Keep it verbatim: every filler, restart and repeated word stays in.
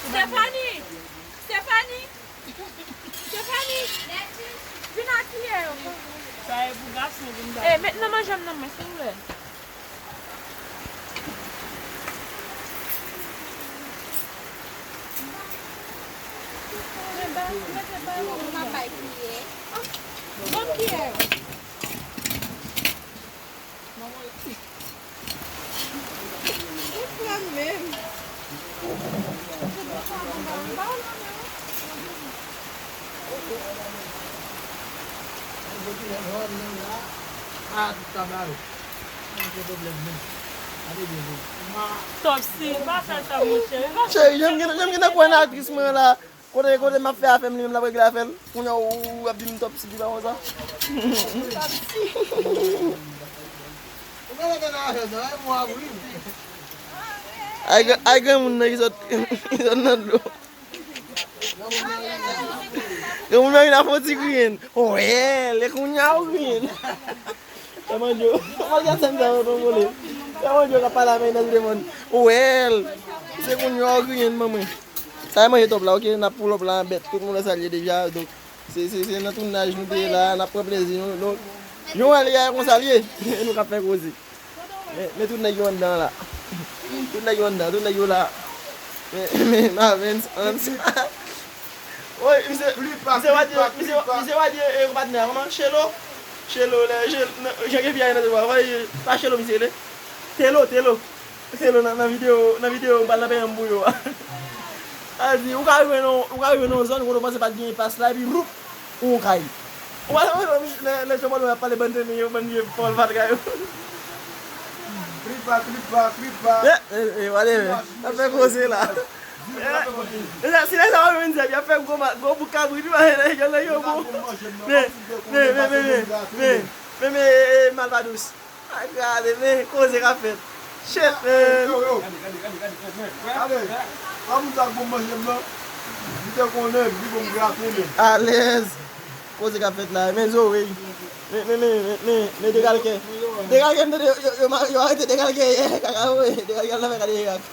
Stephanie! Stephanie! Stephanie! Vin ak kiyè yo. Sa e pou gason vin ba. Eh, met nan manje m nan mwen, silvouplè. Men ba, mete ba yo. Mwen pa bay kiyè. Bon kiyè. Manman, tout pran menm. Ah, tout sa ba yo. Mwen gen pwoblèm menm. Gade byen vre. Topsy, pa fè sa, monchè. Cheri, janm gen, janm gen nan kwè nan aktris mwen la. Kote, kote m ap fè afè m, li menm l ap regle afè l. Kounye a, ou, ou ap di m Topsy ki pa konsa. Topsy. Ou genlè te nan afè sa, e mwa wi. Ay, gran- ay, granmoun nan ki sot, ki sot nan dlo. Granmoun nan vin ap fè yon ti griyen. Wè, lè kounye a ou griyen. Sa mandyo. Malgre sèn sa yo konpole. Sa mandyo k ap pale avèk nan telefòn. Wè, se kounye a ou griyen manman. Sa e manje top la, ok? N ap pull up la an bèt. Tout moun wè sa l ye deja. Donk, se, se, se nan tounaj nou te ye la, n ap pran plezi nou. Donk, yon alye a konsa l ye. Nou k ap fè koze. Men, men tout nèg yo anndan la. Tout nèg yo anndan, tout nèg yo la. Men, men Marvens, Hans. Woy, misye, misye Wadye, misye, misye Wadye, e, patnè, kòman? Chelo? Chelo, lè, Chelo, jan ke fi a ye nan tèt mwen, pa Chelo misye rele. Telo, Telo. Se nou nan, nan videyo, nan videyo m pral nan peyèm pou yo a. Sa di, ou ka rive nan, ou ka rive nan yon zòn, kote w panse pa t gen pas la, epi roup, ou yon kay. Ou pa wè lè, lè Jean Paul ap pale bann tenten yo, bann vye pawòl fatra yo. Kripa, kripa, kripa. E, e, e, wale, men. Ap fè koze la. E, e, si lè sa w menm di, y ap fè gwo ma-, gwo bouk kabrit, wi, men, yo, yo, bon. Men, men, men, men, men, men, men, e, e, mal pa dous. A gade, men koze k ap fèt. Shit, man. Yo, yo. Gade, pa moun sa k bon manje m nan. Li te konnen, li bon grate menm. Alèz. Koze k ap fèt la, men zorèy. Men, men, men, men, men, men, degalkè. Degalkè, m tande yo, yo, yo, yo arete degalkè yè. Kaka, wi, degalkè al nan fè gade Irak.